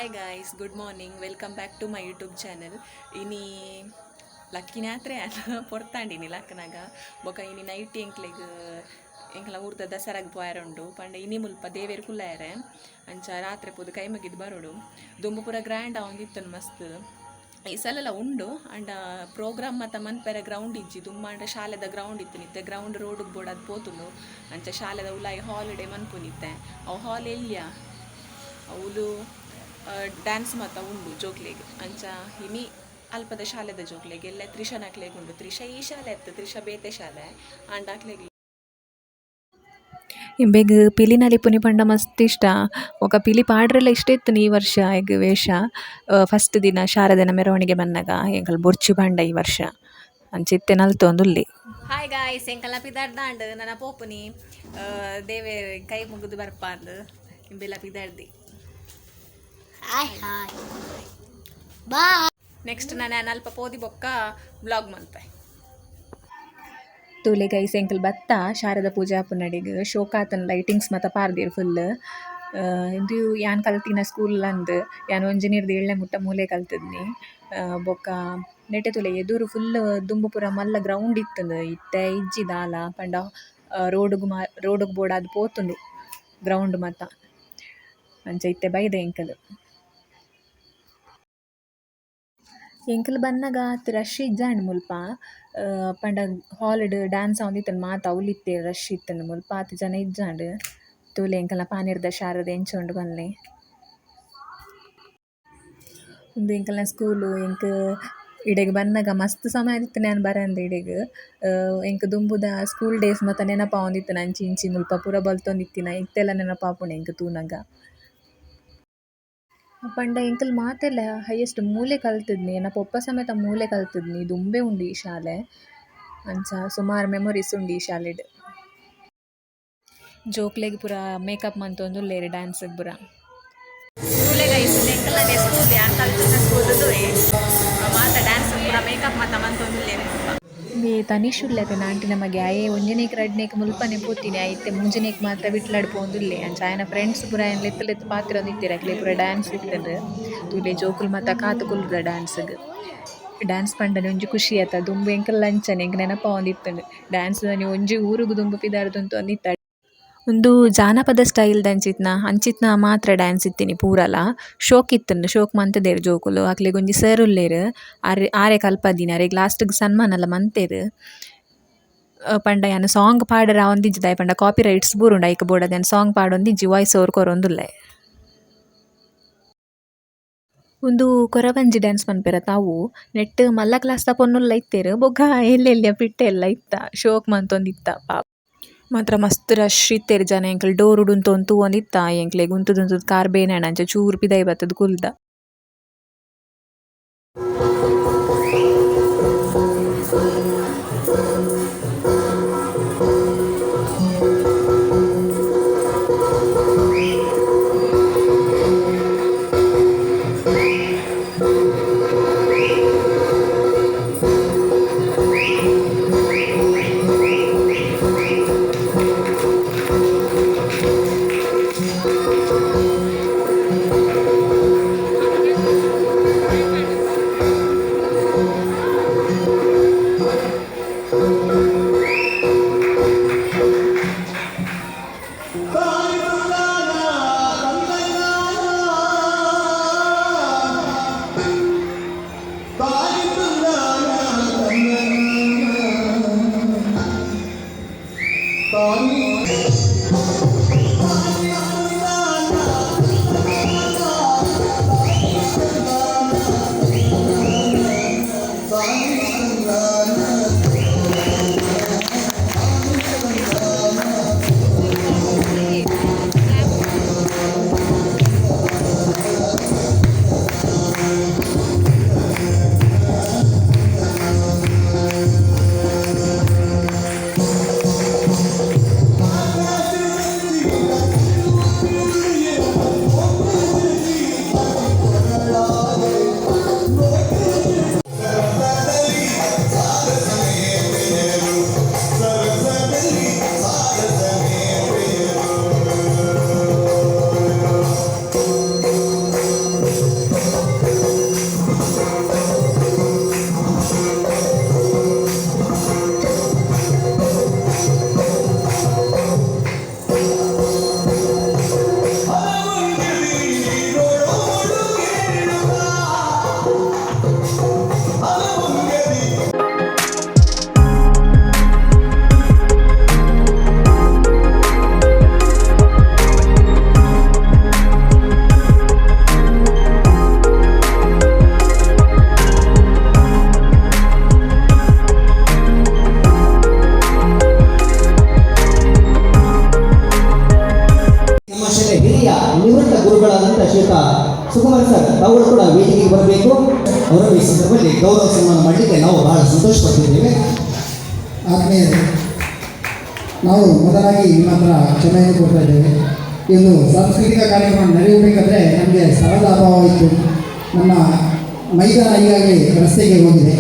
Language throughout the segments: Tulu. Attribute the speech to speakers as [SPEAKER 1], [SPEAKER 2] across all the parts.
[SPEAKER 1] Hi guys, good morning, welcome back to my YouTube channel. ಇನಿ ಲಕ್ಕಿನಾತ್ರೆ ಪೊರ್ತಾಂಡಿನಿ ಲಕ್ಕನಾಗ ಬೊಕ ಇನಿ ನೈಟ್ ಎಂಕ್ಲೆಗ್ ಎಂಕ್ಲ ಊರ್ದ ದಸರಾಗ್ ಪೋಯರ ಉಂಡು ಪಂಡ ಇನಿ ಮುಲ್ಪ ದೇವೆರ್ ಕುಲ್ಲಾಯರೆ ಅಂಚ ರಾತ್ರೆ ಪೋದು ಕೈ ಮುಗಿದ್ ಬರೋಡು. ದುಂಬು ಪೂರ ಗ್ರ್ಯಾಂಡ್ ಆವೊಂದಿತ್ತುಂಡು ಮಸ್ತ್. ಈ ಸಲಲ ಉಂಡು ಅಂಡ ಪ್ರೋಗ್ರಾಮ್ ಮತ ಮನ್ಪೆರೆ ಗ್ರೌಂಡ್ ಇಜ್ಜಿ. ದುಂಬಾಂಡ ಶಾಲೆದ ಗ್ರೌಂಡ್ ಇತ್ತು, ನಿತ್ತೆ ಗ್ರೌಂಡ್ ರೋಡ್ ಬೋಡಾದ್ ಪೋತುಂಡು. ಅಂಚ ಶಾಲೆದ ಉಲಾಯಿ ಹಾಲಿಡೇ ಮನ್ಪುನಿತ್ತೆ. ಅವು ಹಾಲ್ ಎಲ್ಯ, ಅವುಲು ಡ್ಯಾನ್ಸ್ ಮಾತ ಉಂಡು ಜೋಕ್ಲೆಗ್. ಅಂಚ ಇನಿ ಅಲ್ಪದ ಶಾಲೆದ ಜೋಕ್ಲೆಗ್ ಎಲ್ಲ ತ್ರಿಷನಕ್ಲೆಗ್ ಉಂಡು. ತ್ರಿಷ ಈ ಶಾಲೆ ಅತ್ತು, ತ್ರಿಷ ಬೇತೆ ಶಾಲೆ ಆಂಡ ಅಕ್ಲೆಗ್ ಇಂಬೆಗ್ ಪಿಲಿ ನಲಿಪುನಿ ಪಂಡ ಮಸ್ತ್ ಇಷ್ಟ. ಬೊಕ ಪಿಲಿ ಪಾಡ್ರೆಲ ಇಷ್ಟ ಇತ್ತು ಈ ವರ್ಷ ಎಗ್ ವೇಷ. ಫಸ್ಟ್ ದಿನ ಶಾರದೆನ ಮೆರವಣಿಗೆ ಬನ್ನಗ ಎಂಕಲ್ ಬೊರ್ಚಿ ಪಂಡ ಈ ವರ್ಷ ಅಂಚ ಇತ್ತೆ ನಲ್ತೊಂದುಲ್ಲೆ. ಹಾಯ್ ಗಾಯ್ಸ್, ಎಂಕಲ್ನ ಪಿದಾಡ್ದಾಂಡ್ ನನ ಪೋಪುನಿ ದೇವೆರ್ ಕೈ ಮುಗಿದು ಬರ್ಪಾಂದ್ ಇಂಬೆಲ ಪಿದಾಡ್ದಿ.
[SPEAKER 2] Hi hi bye.
[SPEAKER 1] Next ನಾನು ಅಲ್ಪ ಪೋದಿ ಬೊಕ್ಕ ಬ್ಲಾಗ್ ಮಲ್ಪೆ. ತೂಲೆ ಗೈಸ್, ಎಂಕಲ್ ಬತ್ತ ಶಾರದ ಪೂಜೆ ಆಪುನಡೆಗ್ ಶೋಕಾತನ್ ಲೈಟಿಂಗ್ಸ್ ಮತ ಪಾರ್ದೆರ್ ಫುಲ್. ಇಂದು ಯಾನ್ ಕಲ್ತಿನ ಸ್ಕೂಲ್ ಅಂದ್, ಯಾನ್ ಒಂಜಿನೆರ್ದ್ ಏಳನೇ ಮುಟ್ಟ ಮೂಲೆ ಕಲ್ತದ್ನಿ. ಬೊಕ್ಕ ನೆಟೆ ತೂಲೆ ಎದುರು ಫುಲ್ ದುಂಬು ಪೂರ ಮಲ್ಲ ಗ್ರೌಂಡ್ ಇತ್ತುಂಡು, ಇತ್ತೆ ಇಜ್ಜಿ ದಾಲ. ಪಂಡ ರೋಡುಗು ರೋಡುಗು ಬೋಡಾದ್ ಪೋತುಂಡು ಗ್ರೌಂಡ್ ಮತ. ಅಂಚ ಇತ್ತೆ ಬೈದ ಎಂಕಲ್. ಎಂಕಲ್ ಬನ್ನಗ ಆತ್ ರಶ್ ಇಜ್ಜಾಂಡ್ ಮುಲ್ಪ. ಪಂಡ ಹಾಲ್ ಡ್ ಡ್ಯಾನ್ಸ್ ಆವೊಂದಿತ್ತುಂಡು ಮಾತ ಅವ್ಲು ಇತ್ತೆ ರಶ್ ಇತ್ತುಂಡು. ಮುಲ್ಪ ಆತ್ ಜನ ಇಜ್ಜಾಂಡ್. ತೂಲೆ ಎಂಕಲ್ನ ಪಾನೆರ್ದ ಶಾರದೆ ಎಂಚ ಉಂಡು ಪನ್ಲೆ. ಉಂದು ಎಂಕಲ್ನ ಸ್ಕೂಲು. ಎಂಕ್ ಇಡೆಗ್ ಬನ್ನಗ ಮಸ್ತ್ ಸಮಯ ಆದಿತ್ತುಂಡು ಯಾನ್ ಬರಂದೆ ಇಡೆಗ್. ಎಂಕ್ ದುಂಬುದ ಸ್ಕೂಲ್ ಡೇಸ್ ಮಾತ ನೆನಪಾವೊಂದಿತ್ತುಂಡು. ಅಂಚಿ ಇಂಚಿ ಮುಲ್ಪ ಪೂರ ಬಲ್ತೊಂದಿತ್ತಿನ ಇತ್ತೆಲ ನೆನಪಾಪುಂಡು ಎಂಕ್ ತೂನಗ. ಪಂಡ ಎಂಕಲ್ ಮಾತೆರ್ಲ ಹೈಯೆಸ್ಟ್ ಮೂಲೆ ಕಲ್ತುದ್ನಿ, ಎನ್ನ ಪೊಪ್ಪ ಸಮೇತ ಮೂಲೆ ಕಲ್ತುದ್ನಿ. ದುಂಬೆ ಉಂಡು ಈ ಶಾಲೆ. ಅಂಚ ಸುಮಾರ್ ಮೆಮೊರೀಸ್ ಉಂಡು ಈ ಶಾಲೆಡ್. ಜೋಕ್ಲೆಗ್ ಪೂರ ಮೇಕಪ್ ಮಂತೊಂದುಲ್ಲೆರ್ ಡ್ಯಾನ್ಸ್ ಪೂರ. ತೂಲೆ ಗೈಸ್, ಎಂಕಲ್ನ ಸ್ಕೂಲ್, ಯಾನ್ ಕಲ್ತಿನ ಸ್ಕೂಲ್. ಮಾತ ಡ್ಯಾನ್ಸ್ ಪೂರ ಮೇಕಪ್ ಮಾತ ಮಂತೊಂದುಲ್ಲೆರ್. ಮೇ ತನಿಷ್ ಉಲ್ಲೆ ಆಂಟಿನ ಮಗೆ. ಆಯೆ ಒಂಜನೇಕ್ ರಡ್ಡನೇಕ್ ಮುಲ್ಪನೆ ಪೋತಿನಿ. ಆಯೆ ಇತ್ತೆ ಮೂಜನೇಕ್ ಮಾತ್ರ ವಿಟ್ಲಡ್ ಪೋವೊಂದುಲ್ಲೆ. ಅಂಚ ಆಯನ ಫ್ರೆಂಡ್ಸ್ ಪೂರ ಆಯನ್ ಲೆತ್ತ್ ಲೆತ್ತ್ ಪಾತೆರೊಂದಿತ್ತೆರ್. ಅಕ್ಲೆ ಪೂರ ಡ್ಯಾನ್ಸ್ ಇತ್ತುಂಡು. ತೂಲೆ ಜೋಕುಲು ಮಾತ ಕಾತ್ ಕುಲ್ಲುದ ಡ್ಯಾನ್ಸ್ಗ್. ಡ್ಯಾನ್ಸ್ ಪಂಡನೆ ಒಂಜಿ ಖುಷಿ ಆತ. ದುಂಬು ಎಂಕಲ್ಲ ಅಂಚನೆ ಎಂಕ್ ನೆನಪಾವೊಂದಿತ್ತುಂಡು. ಡ್ಯಾನ್ಸ್ ದಾನಿ ಒಂಜಿ ಊರುಗು ದುಂಬು ಪಿದಾಡ್ದ್ ಉಂತೊಂದಿತ್ತ. ಉಂದು ಜಾನಪದ ಸ್ಟೈಲ್ ದಂಚಿತ್ನ ಅಂಚಿತ್ನ ಮಾತ್ರ ಡ್ಯಾನ್ಸ್ ಇತ್ತಿನಿ ಪೂರಲ. ಶೋಕ್ ಇತ್ತುಂಡು, ಶೋಕ್ ಮಂತುದೆರ್ ಜೋಕುಲು. ಅಕ್ಲೆಗ್ ಒಂಜಿ ಸರ್ ಉಲ್ಲೆರ್, ಆರೆ ಆರೆ ಕಲ್ಪದಿನಿ. ಅರೆಗ್ ಲಾಸ್ಟ್ ಗ್ ಸನ್ಮಾನಲ ಮಂತೆರ್. ಪಂಡ ಯಾನ್ ಸಾಂಗ್ ಪಾಡೆರೆ ಆವೊಂದಿಜ್ಜಿ, ದಾಯೆ ಪಂಡ ಕಾಪಿ ರೈಟ್ಸ್ ಬೂರುಂಡು. ಐಕ್ ಬೋಡಾದ್ ಯಾನ್ ಸಾಂಗ್ ಪಾಡೊಂದಿಜ್ಜಿ, ವಾಯ್ಸ್ ಓವರ್ ಕೊರೊಂದುಲ್ಲೆ. ಉಂದು ಕೊರವಂಜಿ ಡ್ಯಾನ್ಸ್ ಪನ್ಪೆರತ ಅವು. ನೆಟ್ಟ್ ಮಲ್ಲ ಕ್ಲಾಸ್ ದ ಪೊನ್ನುಲ್ಲ ಇತ್ತೆರ್, ಬೊಕ ಎಲ್ಯ ಎಲ್ಯ ಪಿಟ್ಟೆ ಎಲ್ಲ ಇತ್ತ, ಶೋಕ್ ಮಂತೊಂದಿತ್ತ ಪಾಪ. ಮಾತ್ರ ಮಸ್ತ್ ರಶ್ ಇತ್ತೆರ್ ಜನ. ಎಂಕಲ್ ಡೋರ್ ಡ್ ಉಂತೊಂದು ತೂವೊಂದಿತ್ತ. ಎಂಕ್ಲೆಗ್ ಉಂತುದು ಉಂತುದು ಕಾರ್ ಬೇನೆ ಆಂಡ್, ಅಂಚ ಚೂರು ಪಿದಾಯಿ ಬತ್ತುದು ಕುಲ್ದ.
[SPEAKER 3] ಸುಕುಮಾರ್ ಸರ್ ಅವರು ಕೂಡ ವೇದಿಕೆಗೆ ಬರಬೇಕು. ಅವರನ್ನು ಈ ಸಂದರ್ಭದಲ್ಲಿ ಗೌರವ ಸನ್ಮಾನ ಮಾಡಲಿಕ್ಕೆ ನಾವು ಬಹಳ ಸಂತೋಷ ಪಡ್ತಿದ್ದೇವೆ.
[SPEAKER 4] ಆತ್ಮೀಯರೇ, ನಾವು ಮೊದಲಾಗಿ ನಿಮ್ಮ ಹತ್ರ ಕ್ಷಮೆಯನ್ನು ಕೊಡ್ತಾ ಇದ್ದೇವೆ. ಈ ಒಂದು ಸಾಂಸ್ಕೃತಿಕ ಕಾರ್ಯಕ್ರಮ ನಡೆಯಬೇಕಾದ್ರೆ ನಮಗೆ ಸ್ಥಳದ ಅಭಾವ ಇತ್ತು. ನಮ್ಮ ಮೈದಾನ ಈಗಾಗಲೇ ರಸ್ತೆಗೆ ಹೋಗಿದೆ.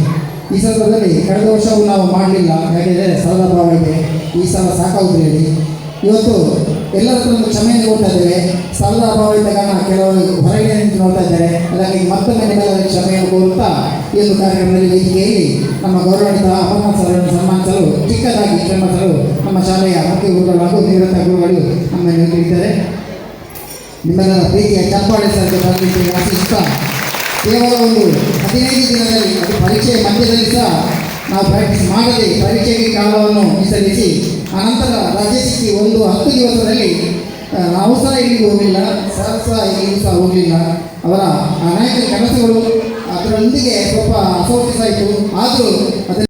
[SPEAKER 4] ಈ ಸಂದರ್ಭದಲ್ಲಿ ಕಳೆದ ವರ್ಷವೂ ನಾವು ಮಾಡಲಿಲ್ಲ, ಯಾಕೆಂದರೆ ಸ್ಥಳದ ಅಭಾವ ಇದೆ. ಈ ಸಲ ಸಾಕಾಗುವುದು ಹೇಳಿ ಇವತ್ತು ಎಲ್ಲರ ಹತ್ರ ಒಂದು ಕ್ಷಮೆಯನ್ನು ಕೊಡ್ತಾ ಇದ್ದೇವೆ. ಸ್ಥಳದ ಅಭಾವ ಇದ್ದ ಕಾರಣ ಕೆಲವರು ಹೊರಗೆ ನಿಂತು ನೋಡ್ತಾ ಇದ್ದಾರೆ. ಅದಕ್ಕಾಗಿ ಮತ್ತೊಮ್ಮೆ ನಿಮ್ಮೆಲ್ಲರ ಕ್ಷಮೆಯನ್ನು ಕೋರುತ್ತಾ, ಈ ಒಂದು ಕಾರ್ಯಕ್ರಮದಲ್ಲಿ ವೇದಿಕೆಯಲ್ಲಿ ನಮ್ಮ ಗೌರವಾನ್ವಿತ ಅಮರನಾಥ್ ಸರನ್ನು ಸನ್ಮಾನಿಸಲು, ಚಿಕ್ಕದಾಗಿ ಸನ್ಮಾನಿಸಲು ನಮ್ಮ ಶಾಲೆಯ ಮುಖ್ಯ ಗುರುಗಳು ಹಾಗೂ ನಿವೃತ್ತ ಗುರುಗಳು ನಮ್ಮ ಇದ್ದಾರೆ. ನಿಮ್ಮೆಲ್ಲರ ಪ್ರೀತಿಯ ಚಪ್ಪಾಳೆ ಸರ್ಗೆ ಬರಲಿಕ್ಕೆ ಆಶಿಸುತ್ತಾ, ಕೇವಲ ಒಂದು 15 ದಿನದಲ್ಲಿ, ಅದು ಪರೀಕ್ಷೆಯ ಮಧ್ಯದಲ್ಲಿ ಸಹ ನಾವು ಪ್ರಾಕ್ಟೀಸ್ ಮಾಡದೆ ಪರೀಕ್ಷೆಗೆ ಕಾಲವನ್ನು ಮೀಸಲಿಸಿ, ಆನಂತರ ರಜೆ ಸಿಕ್ಕಿ ಒಂದು 10 ದಿವಸದಲ್ಲಿ ನಾವು ಸಹ ಇಲ್ಲಿಗೆ ಹೋಗಲಿಲ್ಲ, ಸರ್ ಸಹ ಇಲ್ಲಿಗೂ ಸಹ ಹೋಗಲಿಲ್ಲ. ಅವರ ಅನೇಕ ಕನಸುಗಳು, ಅದರೊಂದಿಗೆ ಸ್ವಲ್ಪ ಅಸೌಖ್ಯ ಸಹ ಇತ್ತು. ಆದರೂ ಅದನ್ನು